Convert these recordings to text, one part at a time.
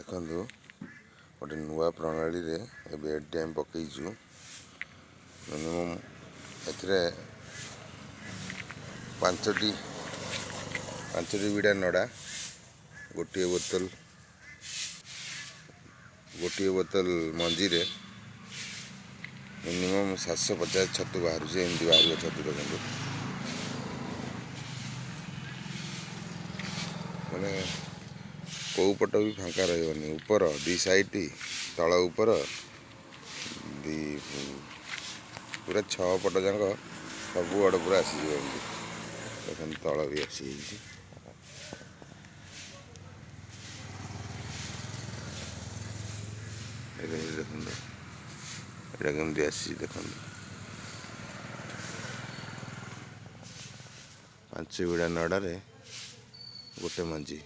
ଦେଖନ୍ତୁ, ଗୋଟେ ନୂଆ ପ୍ରଣାଳୀରେ ଏ ବେଡ଼୍ଟି ଆମେ ପକାଇଛୁ। ମିନିମମ୍ ଏଥିରେ ପାଞ୍ଚଟି ବିଡ଼ା ନଡ଼ା, ଗୋଟିଏ ବୋତଲ ମଞ୍ଜିରେ ମିନିମମ୍ 750 ଛତୁ ବାହାରୁଛି। ଏମିତି ବାହାରିବ ଛତୁ। ଦେଖନ୍ତୁ, ମାନେ କେଉଁ ପଟ ବି ଫାଙ୍କା ରହିବନି। ଉପର ଦୁଇ ସାଇଡ଼୍, ତଳ ଉପର ଦି ପୁରା 6 ପଟ ଯାକ ସବୁ ଆଡ଼େ ପୁରା ଆସିଯିବ ଏମିତି। ଦେଖନ୍ତୁ, ତଳ ବି ଆସିଯାଇଛି। ଦେଖନ୍ତୁ, ଏଇଟା କେମିତି ଆସିଛି ଦେଖନ୍ତୁ। 5 ବିଡ଼ା ନଡ଼ାରେ ଗୋଟେ ମଞ୍ଜି,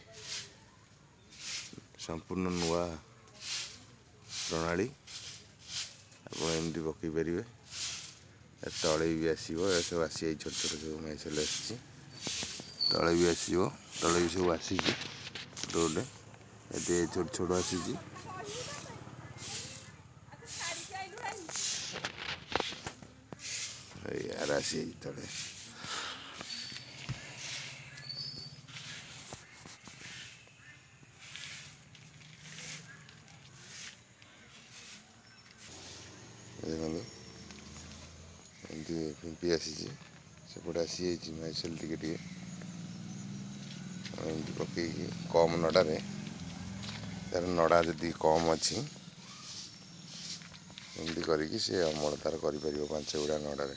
ସମ୍ପୂର୍ଣ୍ଣ ନୂଆ ପ୍ରଣାଳୀ। ଆପଣ ଏମିତି ପକାଇ ପାରିବେ। ତଳେ ବି ଆସିବ। ଏସବୁ ଆସିଯାଇଛି, ଛୋଟ ଛୋଟ ସବୁ ମାଇସେଲ ଆସିଛି। ତଳେ ବି ଆସିବ, ତଳେ ବି ସବୁ ଆସିଛି ଗୋଟେ ଗୋଟେ। ଏଠି ଛୋଟ ଛୋଟ ଆସିଛି। ଏଇ ଆସିଯାଇଛି ତଳେ। ଦେଖନ୍ତୁ, ଏମିତି ଫିମ୍ପି ଆସିଛି, ସେପଟେ ଆସିଯାଇଛି ମାଇସେଲ ଟିକେ ଟିକେ। ଏମିତି ପକେଇକି କମ୍ ନଡ଼ାରେ, ତାର ନଡ଼ା ଯଦି କମ୍ ଅଛି, ଏମିତି କରିକି ସେ ଅମଳ ତାର କରିପାରିବ 5 ଗୁଡ଼ା ନଡ଼ାରେ।